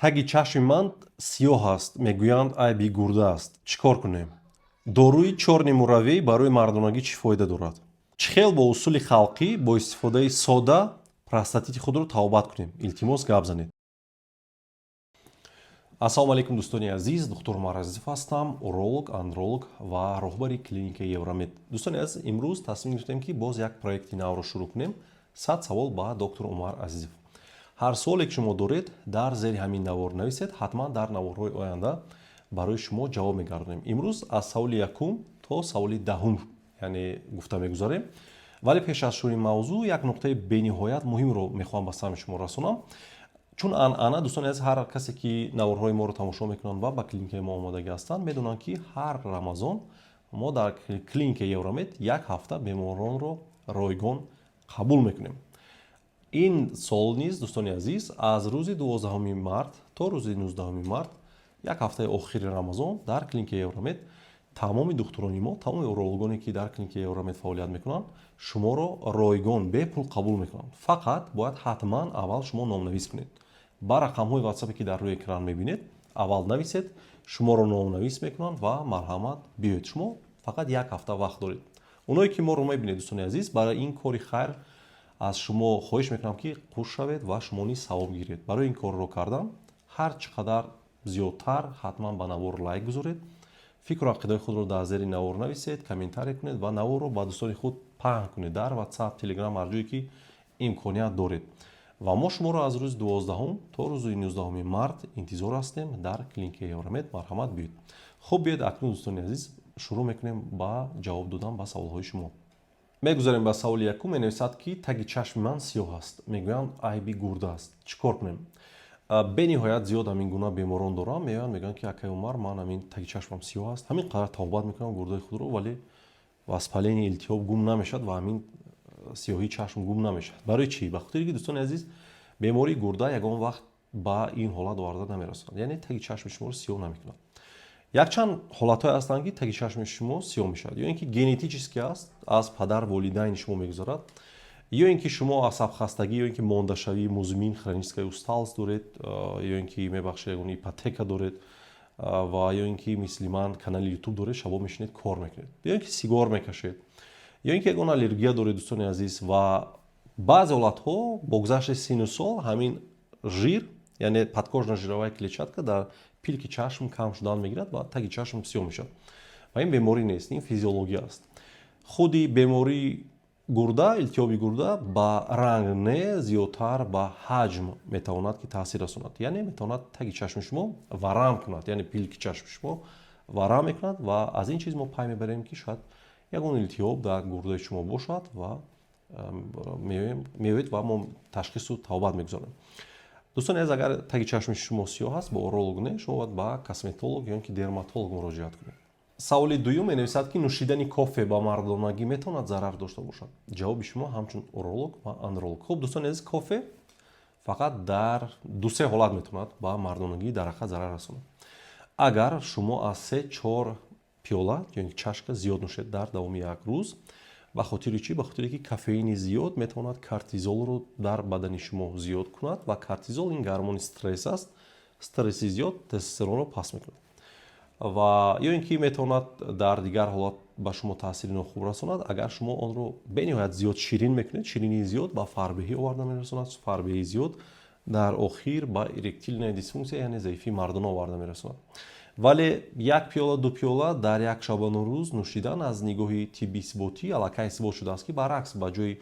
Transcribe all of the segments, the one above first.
Таги чашми ман сиёҳ аст, мегӯянд, айби гурда аст. Чӣ кор кунем? Доруи чёрный муравей барои мардонагӣ чӣ фоида дорад? Чӣ хел бо усули халқӣ, бо истифодаи сода простатити худро табобат кунем? Илтимос, гап занед. Ассалому алайкум, дӯстони азиз! Доктор Умар Азизов ҳастам, уролог, андролог ва роҳбари клиникаи Евромед. Дӯстони азиз, имрӯз тасмим гирифтем, ки боз як проекти навро шурӯъ кунем: 100 савол ба доктор Умар Азизов. Ҳар суоле ки шумо доред, дар зери ҳамин навор нависед, ҳатман дар наворҳои оянда барои шумо ҷавоб мегардонем. Имрӯз аз саволи якум то саволи 10-ум, яъне, гуфта мегузарем. Вале пеш аз шурӯи мавзӯъ як нуқтаи бениҳоят муҳимро мехоҳам ба самъи шумо расонам. Чун анъана, дӯстони азиз, ҳар касе ки наворҳои моро тамошо мекунанд ва ба клиникаи мо омодагӣ ҳастанд, медонанд, ки ҳар Рамазон мо дар клиникаи Евромед як ҳафта беморонро ройгон қабул мекунем. Ин сол низ, дӯстони азиз, аз рӯзи 12 март то рӯзи 19 март, як ҳафтаи охири Рамазон, дар клиникаи Евромед тамоми духтурони мо, тамоми урологоне, ки дар клиникаи Евромед фаъолият мекунанд, шуморо ройгон, бепул қабул мекунанд. Фақат бояд ҳатман аввал шумо номнавис кунед. Ба рақамҳои ватсапе, ки дар рӯи экран мебинед, аввал нависед, шуморо номнавис мекунанд ва марҳамат, биёед. Шумо фақат як ҳафта вақт доред. Оное ки моро мебинед, дӯстони азиз, барои ин кори хайр аз шумо хоҳиш мекунам, ки қуш шавед ва шумо низ савоб гиред. Барои ин корро кардан ҳар чӣ қадар зиёдтар ҳатман ба навор лайк гузоред, фикру ақидаи худро дар зери навор нависед, комментария кунед ва наворро ба дӯстони худ паҳн кунед дар Ватсап, Телеграм, ҳар ҷое ки имконият доред. Ва мо шуморо аз рӯзи 12-ум то рӯзи 19 март интизор ҳастем дар клиникаи Евромед. Марҳамат, биёед. Хуб, биёед, акнун, дӯстони азиз, шурӯъ мекунем ба ҷавоб додан ба саволҳои шумо. Мегузарем ба саволи якум. Менависад, ки таги чашми ман сиёҳ аст, мегӯянд, айби гурда аст. Чӣ кор кунем? Бениҳоят зиёд ҳамин гуна беморон дорам, меоянд, мегӯянд, ки акай Умар, ман ҳамин таги чашмам сиёҳ аст, ҳамин қадар табобат мекунам гурдаи худро, вале воспаление, илтиҳоб гум намешавад ва ҳамин сиёҳии чашм гум намешавад. Барои чӣ? Ба хотире ки, дӯстони азиз, бемории гурда ягон вақт ба ин ҳолат оварда намерасонад, яъне таги чашми шуморо сиёҳ намекунад. Якчанд ҳолатҳое ҳастанд, ки таги чашми шумо сиёҳ мешавад: ё ин ки генетически аст, аз падар, волидайни шумо мегузарад, ё ин ки шумо асабхастагӣ ё ин ки мондашавии музмин, хроническая усталость доред, ё ин ки, мебахшед, ягон ипотека доред ва ё ин ки мисли ман канали Ютуб доред, шабо мешинед, кор мекунед, ё ин ки сигор мекашед, ё ин ки ягон аллергия доред, дӯстони азиз. Ва баъзе ҳолатҳо бо гузашти сину сол ҳамин жир, яъне подкожно-жировая клетчатка дар пилки чашм кам шудан мегирад ва таги чашм сиёҳ мешавад. Ва ин беморӣ нест, ин физиология аст. Худи бемории гурда, илтиҳоби гурда ба ранг не, зиёдтар ба ҳаҷм метавонад ки таъсир расонад, яъне метавонад таги чашми шумо варам кунад, яъне пилки чашми шумо варам мекунад. Ва аз ин чиз мо пай мебарем, ки шояд ягон илтиҳоб дар гурдаи шумо бошад ва меоед ва мо ташхису табобат мегузорем. Дӯстони азиз, агар таги чашми шумо сиёҳ аст, ба уролог не, шумо бояд ба косметолог ё ин ки дерматолог муроҷиат кунед. Саволи дуюм менависад, ки нӯшидани кофе ба мардонагӣ метавонад зарар дошта бошад? Ҷавоби шумо ҳамчун уролог ва андролог. Хуб, дӯстони азиз, кофе фақат дар дусе ҳолат метавонад ба мардонагӣ дар ҳақиқат зарар расонад: агар шумо аз се чор пиёла ё ин ки чашка зиёд нӯшед дар давоми як рӯз. Ба хотири чӣ? Ба хотире ки кофеини зиёд метавонад кортизолро дар бадани шумо зиёд кунад ва кортизол ин гормони стресс аст. Стресси зиёд тестостеронро паст мекунад. Ва ё ин ки метавонад дар дигар ҳолат ба шумо таъсири нохуб расонад, агар шумо онро бениҳоят зиёд ширин мекунед. Ширинии зиёд ба фарбеҳӣ оварда мерасонад, фарбеҳии зиёд дар охир ба эректильная дисфункция, яъне заифии мардона оварда мерасонад. Вале як пиёла, ду пиёла дар як шабонарӯз нӯшидан аз нигоҳи тибби исботӣ аллакай исбот шудааст, ки баръакс, ба ҷои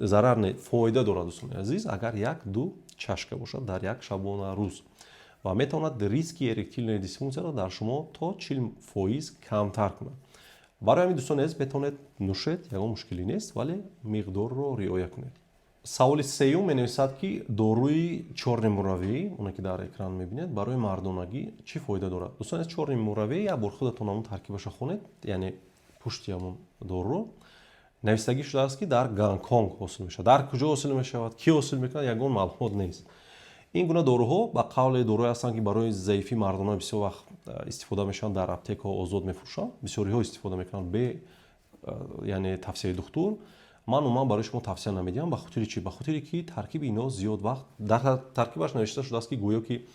зарар не, фоида дорад, дӯстони азиз, агар як ду чашка бошад дар як шабонарӯз, ва метавонад риски эректильная дисфункцияро дар шумо то 40% камтар кунад. Барои ҳамин, дӯстони азиз, метавонед нӯшед, ягон мушкилӣ нест, вале миқдорро риоя кунед. Саволи сеюм менависад, ки доруи чёрный муравей, оне ки дар экран мебинед, барои мардонагӣ чӣ фоида дорад? Дӯстони азиз, чёрный муравей, як бор худатон ҳамон таркибаша хонед, яъне пушти ҳамон доруро навистагӣ шудааст, ки дар Гонконг ҳосил мешавад. Дар куҷо ҳосил мешавад, кӣ ҳосил мекунад, ягон маълумот нест. Ин гуна доруҳо ба қавле доруҳое ҳастанд, ки барои заифии мардона бисёр вақт истифода мешаванд, дар аптекаҳо озод мефурӯшанд, бисёриҳо истифода мекунанд бе яъне тавсияи духтур. Ман умуман барои шумо тавсия намедиҳам. Ба хотири чӣ? Ба хотире ки таркиби ино зиёд вақт дар таркибаш навишта шудааст, ки гӯё ки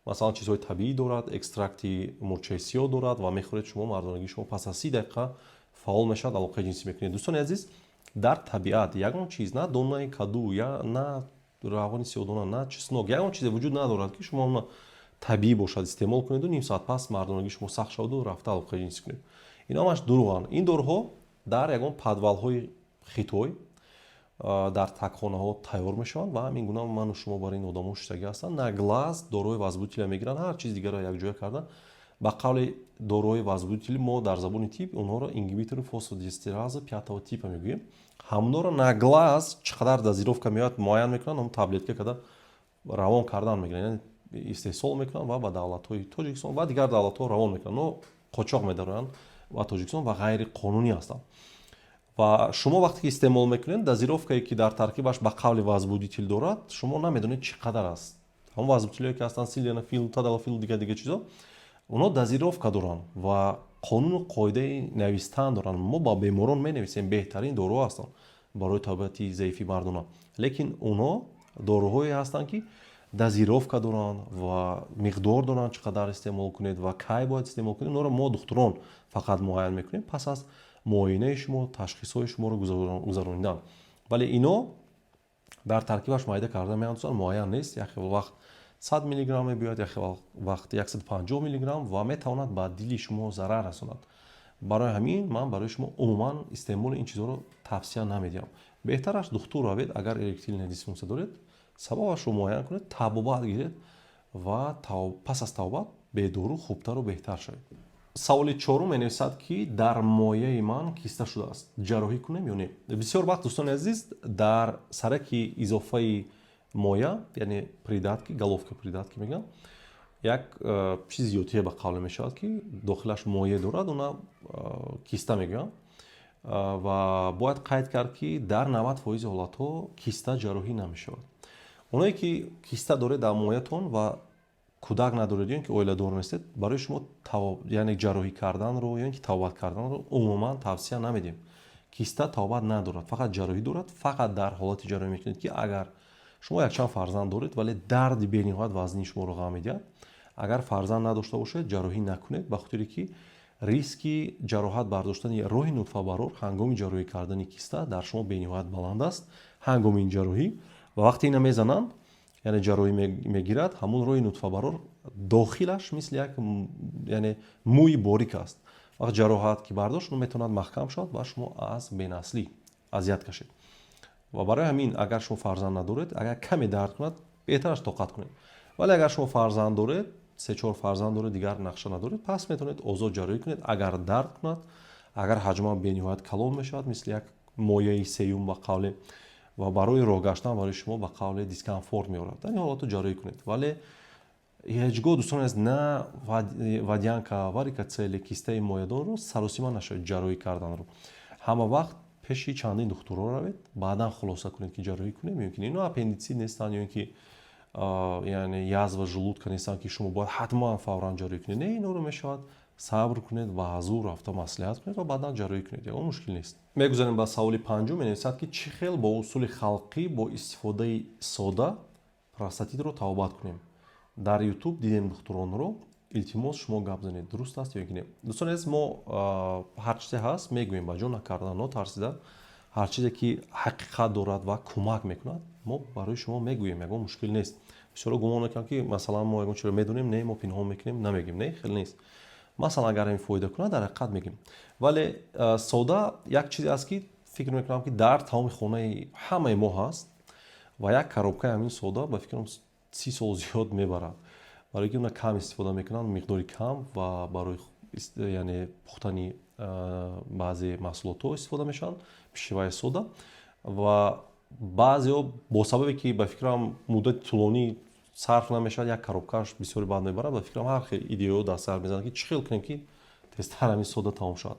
Масалан, чизҳои табиӣ дорад, экстракти мурчаи сиёҳ дорад ва мехӯред шумо, мардонагии шумо пас аз 30 дақиқа фаъол мешавад, алоқаи ҷинсӣ мекунед. Дӯстони азиз, дар табиат ягон чиз, на донаи каду, на равғани сиёҳдона, на чеснок, ягон чизе вуҷуд надорад, ки шумо она табиӣ бошад, истеъмол кунеду ним соат пас мардонагии шумо сахт шаваду рафта алоқаи ҷинсӣ кунед. Ин ҳамаш дурӯғанд. Ин доруҳо дар ягон подвалҳои Хитой, дар тагхонаҳо тайёр мешаванд ва ҳамин гуна ману шумо бар ин одамо шиштагӣ ҳастанд. На глаз доруҳои возбудителя мегиранд, ҳар чизи дигарро якҷоя карда, ба қавли доруҳои возбудители, мо дар забони тиб онҳоро ингибитори фосфодиэстераза пятого типа мегӯем. Ҳамонҳоро на глаз чӣ қадар дозировка меояд, муайян мекунанд, ҳамн таблетка карда равон кардан мегиранд, яъне истеҳсол мекунанд ва ба давлатҳои Тоҷикистон ва дигар давлатҳо равон мекунанд, но қочоқ медароянд ба Тоҷикистон ва ғайриқонунӣ ҳастанд. Ва шумо вақте ки истеъмол мекунед, дозировкае ки дар таркибаш ба қавли возбудитель дорад, шумо намедонед, чӣ қадар аст. Ҳамон возбудителое ки ҳастанд, силденафил, тадалафил, дигар дигар чизо, онҳо дозировка доранд ва қонуну қоидаи навистан доранд. Мо ба беморон менависем, беҳтарин доруҳо ҳастанд барои табиати заифи мардона, лекин онҳо доруҳое ҳастанд, ки дозировка доранд ва миқдор доранд, чӣ қадар истеъмол кунед ва кай бояд истеъмол кунед. Онҳоро мо, духтурон, фақат муайян мекунем пас аз муоинаи шумо, ташхисҳои шуморо гузаронидан. Вале ино дар таркибаш майда карда меандозанд, муайян нест. Як хел вақт 100 миллиграмм мебиёяд, як хел вақт 150 миллиграмм ва метавонад ба дили шумо зарар расонад. Барои ҳамин ман барои шумо умуман истеъмоли ин чизҳоро тавсия намедиҳам. Беҳтараш духтур равед, агар эректильная дисфунксия доред, сабабашро муайян кунед, табобат гиред ва пас аз табобат бедору хубтару беҳтар шавед. Саволи чорум менависад, ки дар мояи ман киста шудааст, ҷарроҳӣ кунем ё не? Бисёр вақт, дӯстони азиз, дар сараки изофаи моя, яъне придатки, головка придатки мегӯям, як чизи зиёдтие ба қавле мешавад, ки дохилаш моя дорад, она киста мегӯям. Ва бояд қайд кард, ки дар 90 фоизи ҳолатҳо киста ҷарроҳӣ намешавад. Оное ки киста доред дар моятон ва кӯдак надоред ё ин ки оиладор нестед, барои шумо яъне ҷарроҳӣ карданро ё ин ки табобат карданро умуман тавсия намедиҳем. Киста табобат надорад, фақат ҷарроҳӣ дорад. Фақат дар ҳолати ҷарроҳӣ мекунед, ки агар шумо якчанд фарзанд доред, вале дарди бениҳоят вазнии шуморо ғам медиҳад. Агар фарзанд надошта бошед, ҷарроҳӣ накунед, ба хотире ки риски ҷароҳат бардоштани роҳи нутфабарор ҳангоми ҷарроҳӣ кардани киста дар шумо бениҳоят баланд аст. Ҳангоми ин ҷарроҳӣ ва вақте ина мезананд, яъне ҷарроҳӣ мегирад, ҳамун роҳи нутфабарор дохилаш мисли як, яъне, мӯи борик аст. Вақт ҷароҳат ки бардошт, метавонад маҳкам шавад ва шумо аз бенаслӣ азият кашед. Ва барои ҳамин, агар шумо фарзанд надоред, агар каме дард кунад, беҳтараш тоқат кунед. Вале агар шумо фарзанд доред, се чор фарзанд доред, дигар нақша надоред, пас метавонед озод ҷарроҳӣ кунед, агар дард кунад, агар ҳаҷма бениҳоят калон мешавад, мисли як мояи сеюм ба қавле, ва барои роҳ гаштан барои шумо ба қавле дискомфорт меорад, дар ин ҳолатҳо ҷарроҳӣ кунед. Вале ҳеҷ гоҳ, дӯстони азиз, на водянка, варикоцеле, кистаи моядонро саросима нашавед ҷарроҳӣ карданро. Ҳама вақт пеши чандин духтурро равед, баъдан хулоса кунед, ки ҷарроҳӣ кунем ё ки не. Ино аппендитсит нестанд ё ин ки, яъне, язва желудка нестанд, ки шумо бояд ҳатман фавран ҷарроҳӣ кунед. Не, инҳоро мешавад сабр кунед ва ҳазур рафта маслиҳат кунед ва баъдан ҷарроҳӣ кунед, ягон мушкил нест. Мегузарем ба саволи панҷум. Менависад, ки чӣ хел бо усули халқӣ бо истифодаи сода простатитро табобат кунем? Дар Ютуб дидем духтуронро, илтимос, шумо гап занед, дуруст аст ё ки не? Дӯстони азиз, мо ҳар чизе ҳаст, мегӯем, ба ҷо накардан, нотарсида. Ҳар чизе ки ҳақиқат дорад ва кӯмак мекунад, мо барои шумо мегӯем, ягон мушкил нест. Бисёро гумон мекунам, ки масалан мо ягон чиро медонем, не, мо пинҳон мекунем, намегӯем. Не, хеле нест. Масалан, агар ин фоида кунад, дар ҳақиқат мегӯем. Вале сода як чизе аст, ки фикр мекунам, ки дар тамоми хонаи ҳамаи мо ҳаст ва як коробкаи ҳамин сода, ба фикрам, 30 сол зиёд мебарад, барои ки она кам истифода мекунанд, миқдори кам, ва барои, яъне, пухтани баъзе маҳсулотҳо истифода мешаванд, пищевая сода. Ва баъзеҳо бо сабабе ки, ба фикрам, муддати тӯлонӣ сарф намешавад, як коробкааш бисёре баъд мебарад, ба фикрам, ҳар хел идеяҳо дар сар мезанад, ки чӣ хел кунем, ки тезтар ҳамин сода тамом шавад.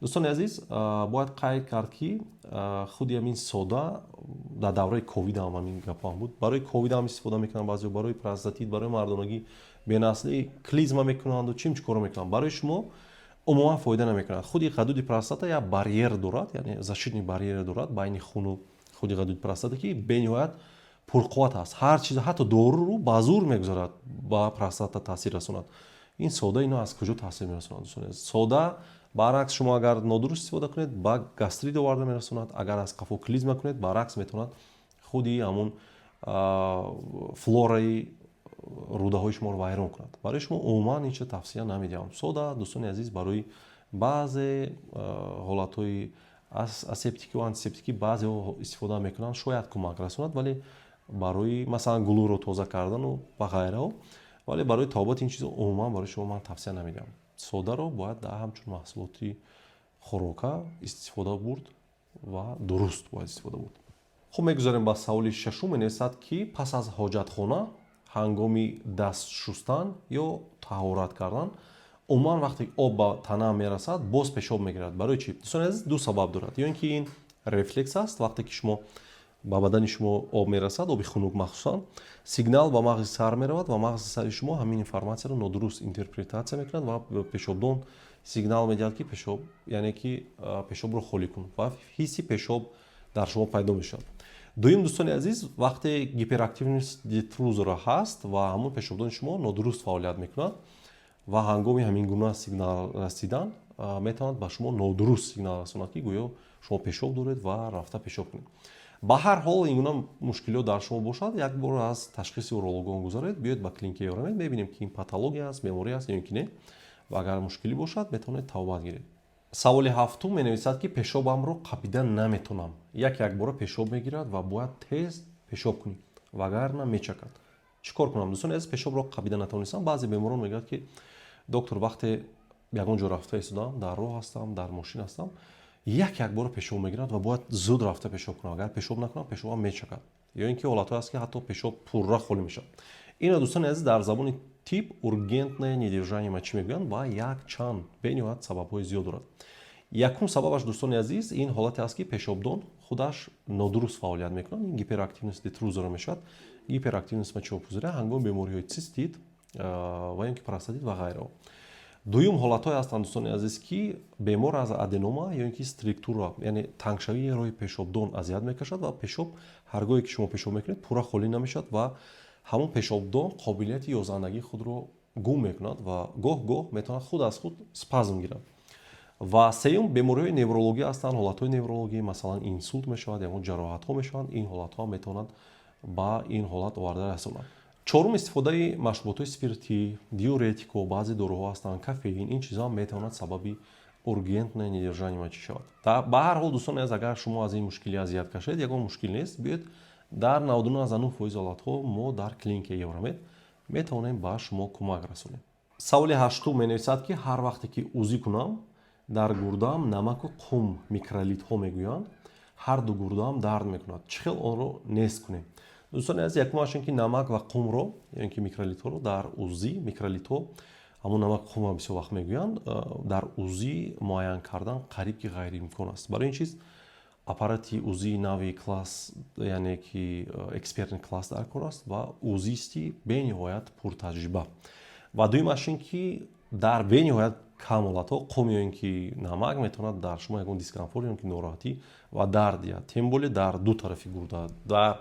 Дӯстони азиз, бояд қайд кард, ки худи ҳамин сода дар давраи ковид ҳам ҳамин гапҳоам буд. Барои ковид ҳам истифода мекунанд баъзеҳо, барои простатит, барои мардонагӣ, бенаслӣ, клизма мекунанду чим чӣ коро мекунанд. Барои шумо умуман фоида намекунад. Худи ғадуди простата як барьер дорад, яъне защитный барьер дорад байни хуну худи ғадуди простата, ки бениҳоят Пурқувват аст, ҳар чиз, ҳатто доруро ба зур мегузорад, ба простата таъсир расонад. Ин сода ино аз куҷо таъсир мерасонад, дӯстони азиз? Сода баръакс, шумо агар нодуруст истифода кунед, ба гастрит оварда мерасонад. Агар аз қафо клизма кунед, баръакс, метавонад худи ҳамун флораи рӯдаҳои шуморо вайрон кунад. Барои шумо умуман ин чиз тавсия намедиҳам. Сода, дӯстони азиз, барои баъзе ҳолатҳои асептикию антисептикӣ баъзеҳо истифода мекунанд, шояд кӯмак расонад, вале барои, масалан, гулӯро тоза кардану ва ғайраҳо, вале барои табобати ин чизо умуман барои шумо ман тавсия намедиҳам. Содаро бояд дар ҳамчун маҳсулоти хӯрока истифода бурд ва дуруст бояд истифода бурд. Хуб, мегузарем ба саволи шашум. Менависад, ки пас аз ҳоҷатхона, ҳангоми даст шустан ё таҳорат кардан, умуман вақте об ба тана мерасад, боз пешоб мегирад. Барои чӣ? Дӯстони азиз, ду сабаб дорад. Ё ин ки ин рефлекс аст: вақте ки шумо ба бадани шумо об мерасад, оби хунук махсусан, сигнал ба мағзи сар меравад ва мағзи сари шумо ҳамин информатсияро нодуруст интерпретатсия мекунад ва пешобдон сигнал медиҳад, ки пешоб, яъне ки пешобро холӣ кун, ва ҳисси пешоб дар шумо пайдо мешавад. Дуюм, дӯстони азиз, вақте гиперактивность детрузора ҳаст ва ҳамон пешобдони шумо нодуруст фаъолият мекунад ва ҳангоми ҳамин гуна сигнал расидан метавонад ба шумо нодуруст сигнал расонад, ки гӯё шумо пешоб доред ва рафта пешоб кунед. Ба ҳар ҳол, ин гуна мушкилиёт дар шумо бошад, як бор аз ташхиси урологон гузаред, биёед ба клиникаи Евромед, мебинем, ки ин патология аст, беморӣ аст ё ин ки не, ва агар мушкилӣ бошад, метавонед табобат гиред. Саволи ҳафтум менависад, ки пешобамро қапида наметонам, як якбора пешоб мегирад ва бояд тез пешоб кунӣ, вагарна мечакад. Чӣ кор кунам? Дӯстони азиз, пешобро қапида натавонистам. Баъзе беморон мегӯяд, ки доктор, вақте ягон ҷо рафта истодам, дар роҳ ҳастам, дар мошин ҳастам, як якбора пешоб мегирад ва бояд зуд рафта пешоб кунам. Агар пешоб накунам, пешобам мечакад. Ё ин ки ҳолатҳое аст, ки ҳатто пешоб пурра холӣ мешавад. Ино, дӯстони азиз, дар забони тиб ургентное недержание мочи мегӯянд ва як чанд бениҳоят сабабҳои зиёд дорад. Якум сабабаш, дӯстони азиз, ин ҳолате аст, ки пешобдон худаш нодуруст фаъолият мекунад. Ин гиперактивность детрузора мешавад, гиперактивность мочевого пузыря ҳангоми бемориҳои цистит ва ё ки простатит ва ғайрао. Дуюм ҳолатҳое ҳастанд, дӯстони азиз, ки бемор аз аденома ё ин ки стриктура, яъне тангшавии роҳи пешобдон азият мекашад ва пешоб, ҳар гоҳе ки шумо пешоб мекунед, пурра холӣ намешавад ва ҳамон пешобдон қобилияти ёзандагии худро гум мекунад ва гоҳ гоҳ метавонад худ аз худ спазм гирад. Ва сеюм, бемориҳои неврологӣ ҳастанд, ҳолатҳои неврологӣ, масалан, инсулт мешавад, ягон ҷароҳатҳо мешаванд, ин ҳолатҳо метавонанд ба ин ҳолат оварда расонанд. Чорум, истифодаи машруботҳои спиртӣ, диуретико, баъзе доруҳо ҳастанд, кофеин, ин чизҳо метавонад сабаби ургентное недержание мочи шавад. Ба ҳар ҳол, дӯстони азиз, агар шумо аз ин мушкилӣ азият кашед, ягон мушкил нест, биёед, дар 99% ҳолатҳо мо дар клиникаи Евромед метавонем ба шумо кӯмак расонем. Саволи ҳаштум менависад, ки ҳар вақте ки УЗИ кунам, дар гурдаам намаку қум, микролитҳо мегӯянд, ҳар ду гурдаам дард мекунад. Чӣ хел онро нест кунем? Дӯстони азиз, якумаш ин ки намак ва қумро ё ин ки микролитҳоро дар УЗИ, микролитҳо, ҳамон намак қумро бисёр вақт мегӯянд, дар УЗИ муайян кардан қариб ки ғайриимкон аст. Барои ин чиз аппарати УЗИ нави класс, яъне ки экспертный класс дар кор аст ва узисти бениҳоят пуртаҷриба. Ва дуюмаш ин ки дар бениҳоят кам ҳолатҳо қум ё ин ки намак метавонад дар шумо ягон дискомфорт ё ки нороҳатӣ ва дард диҳад, тем более дар ду тарафи гурда. Дар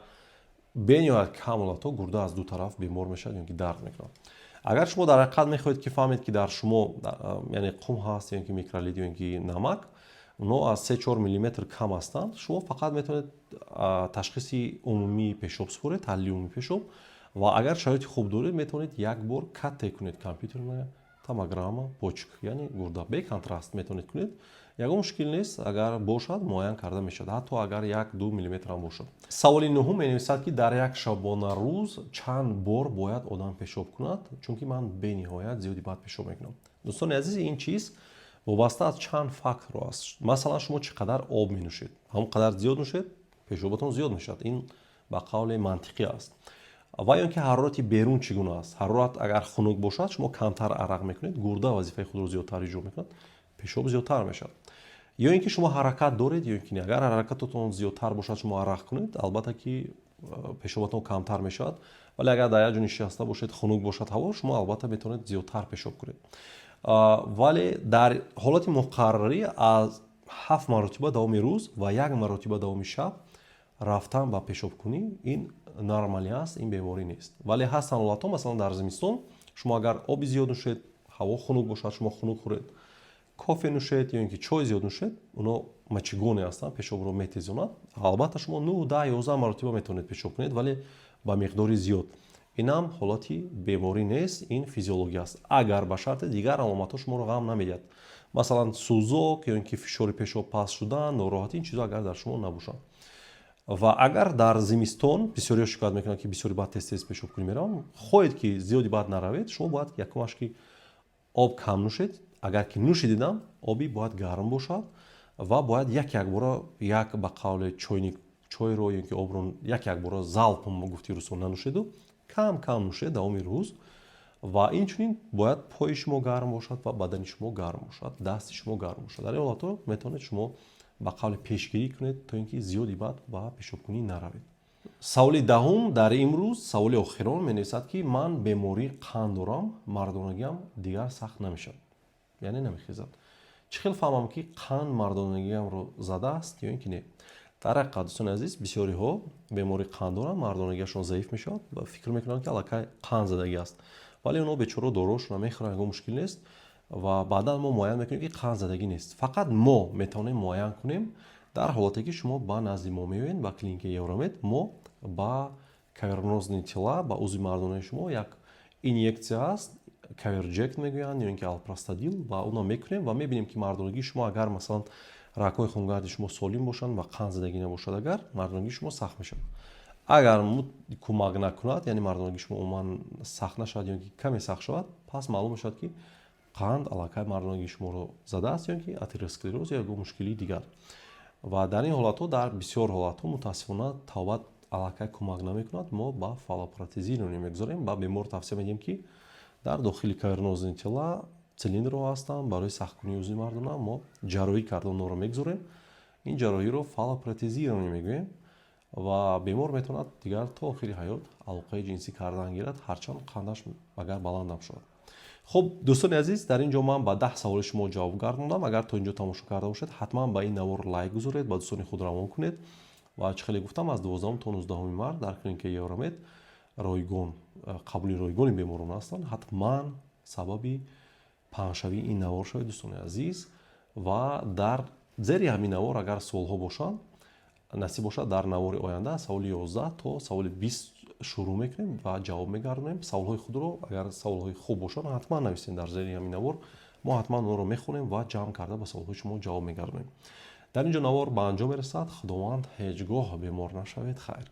бениҳоят кам ҳолатҳо гурда аз ду тараф бемор мешавад ё ки дард мекунад. Агар шумо дар ҳақиқат мехоҳед, ки фаҳмед, ки дар шумо, яъне, қум ҳаст ё ин ки микролит, ё ин ки намак, онҳо аз 3-4 миллиметр кам ҳастанд, шумо фақат метавонед ташхиси умумии пешоб супоред, таҳлили умумии пешоб, ва агар шароити хуб доред, метавонед як бор КТ кунед, компьютерная томограмма почек, яъне гурда бе контраст метавонед кунед, ягон мушкил нест. Агар бошад, муайян карда мешавад, ҳатто агар 1-2 миллиметр ҳам бошад. Саволи нуҳум менависад, ки дар як шабонарӯз чанд бор бояд одам пешоб кунад, чунки ман бениҳоят зиёди бад пешоб мекунам. Дӯстони азиз, ин чиз вобаста аз чанд факторо аст. Масалан, шумо чӣ қадар об менӯшед, ҳамон қадар зиёд нӯшед, пешобатон зиёд мешавад, ин ба қавле мантиқӣ аст. Ва ё ин ки ҳарорати берун чӣ гуна аст. Ҳарорат агар хунук бошад, шумо камтар арақ мекунед, гурда вазифаи худро зиёдтар иҷро мекунад, пешоб зиёдтар мешавад. Ё ин ки шумо ҳаракат доред ё ин ки не. Агар ҳаракататон зиёдтар бошад, шумо арақ кунед, албатта ки пешобатон камтар мешавад, вале агар дар як ҷо нишаста бошед, хунук бошад ҳаво, шумо албатта метавонед зиёдтар пешоб кунед. Вале дар ҳолати муқаррарӣ аз ҳафт маротиба давоми рӯз ва як маротиба давоми шаб рафтан ба пешобкунӣ ин Нормалӣ аст, ин беморӣ нест. Вале ҳастанд ҳолатҳо, масалан, дар зимистон шумо агар оби зиёд нӯшед, ҳаво хунук бошад, шумо хунук хӯред, кофе нӯшед ё ин ки чой зиёд нӯшед, оно мочегонные ҳастанд, пешобро метезонад. Албатта, шумо 9, 10, 11 маротиба метавонед пешоб кунед, вале ба миқдори зиёд. Инам ҳолати беморӣ нест, ин физиология аст, агар ба шарте дигар аломатҳо шуморо ғам намедиҳад, масалан, сӯзок ё ин ки фишори пешоб паст шудан, нороҳатӣ, ин чизо агар дар шумо набошанд. Ва агар дар зимистон, бисёриҳо шикоят мекунанд, ки бисёри баъд тез тез пешобкунӣ меравам, хоҳед, ки зиёди баъд наравед, шумо бояд якумаш, ки об кам нӯшед. Агар ки нӯшидидам, оби бояд гарм бошад ва бояд як якбора, як ба қавле чойник чойро ё ки обро як якбора залпом, гуфти рӯсон, нанӯшеду кам кам нӯшед давоми рӯз. Ва инчунин бояд пои шумо гарм бошад ва бадани шумо гарм бошад, дасти шумо гарм бошад. Дар ин ҳолатҳо метавонед шумо ба қавле пешгирӣ кунед, то ин ки зиёди баъд ба пешобкунӣ наравед. Саволи 10-ум дар имрӯз, саволи охирон, менависад, ки ман бемории қанд дорам, мардонагиам дигар сахт намешавад, яъне намехезад. Чӣ хел фаҳмам, ки қанд мардонагиамро задааст ё ин ки не? Дар ҳақиқат, дӯстони азиз, бисёриҳо бемории қанд доранд, мардонагиашон заиф мешавад ва фикр мекунанд, ки аллакай қанд задагӣ аст, вале онҳо бечора доруҳошонро мехӯранд, ягон мушкил нест ва баъдан мо муайян мекунем, ки қанд задагӣ нест. Фақат мо метавонем муайян кунем дар ҳолате, ки шумо ба назди мо меоед, ба клиникаи Евромед. Мо ба кавернозные тела, ба узви мардонаи шумо як инъекция аст, Каверҷект мегӯянд ё ин ки алпростадил, ва онро мекунем ва мебинем, ки мардонагии шумо, агар, масалан, рагҳои хунгарди шумо солим бошанд ва қанд задагӣ набошад, агар мардонагии шумо сахт мешавад. Агар кӯмак накунад, яъне мардонагии шумо умуман сахт нашавад ё ки каме сахт шавад, пас маълум мешавад, ки қанд аллакай мардонагии шуморо задааст ё ки атеросклероз ё ягон мушкилии дигар. Ва дар ин ҳолатҳо, дар бисёр ҳолатҳо, мутаассифона, табобат аллакай кӯмак намекунад. Мо ба фаллопротезирование мегузорем, ба бемор тавсия медиҳем, ки дар дохили кавернозные тела цилиндрҳо ҳастанд барои сахткунии узви мардона, мо ҷарроҳӣ карда онҳоро мегузорем. Ин ҷарроҳиро фаллопротезирование мегӯем ва бемор метавонад дигар то охири ҳаёт алоқаи ҷинсӣ кардан гирад, ҳарчанд қандаш агар баландам шавад. Хуб, дӯстони азиз, дар ин ҷо ман ба 10 саволи шумо ҷавоб гардондам. Агар то ин ҷо тамошо карда бошед, ҳатман ба ин навор лайк гузоред, ба дӯстони худ равон кунед. Ва чӣ хеле гуфтам, аз 12 то 19 март дар клиникаи Евромед ройгон қабули ройгони беморон ҳастанд. Ҳатман сабаби паҳншавии ин навор шавед, дӯстони азиз. Ва дар зери ҳамин навор агар суолҳо бошанд, насиб бошад, дар навори оянда саволи 11 то саволи 20 шурӯъ мекунем ва ҷавоб мегардонем. Саволҳои худро, агар саволҳои хуб бошанд, ҳатман нависед дар зери ҳамин навор. Мо ҳатман онро мехонем ва ҷамъ карда ба саволҳои шумо ҷавоб мегардонем. Дар ин ҷо навор ба анҷом мерасад. Худованд, ҳеҷ гоҳ бемор нашавед. Хайр.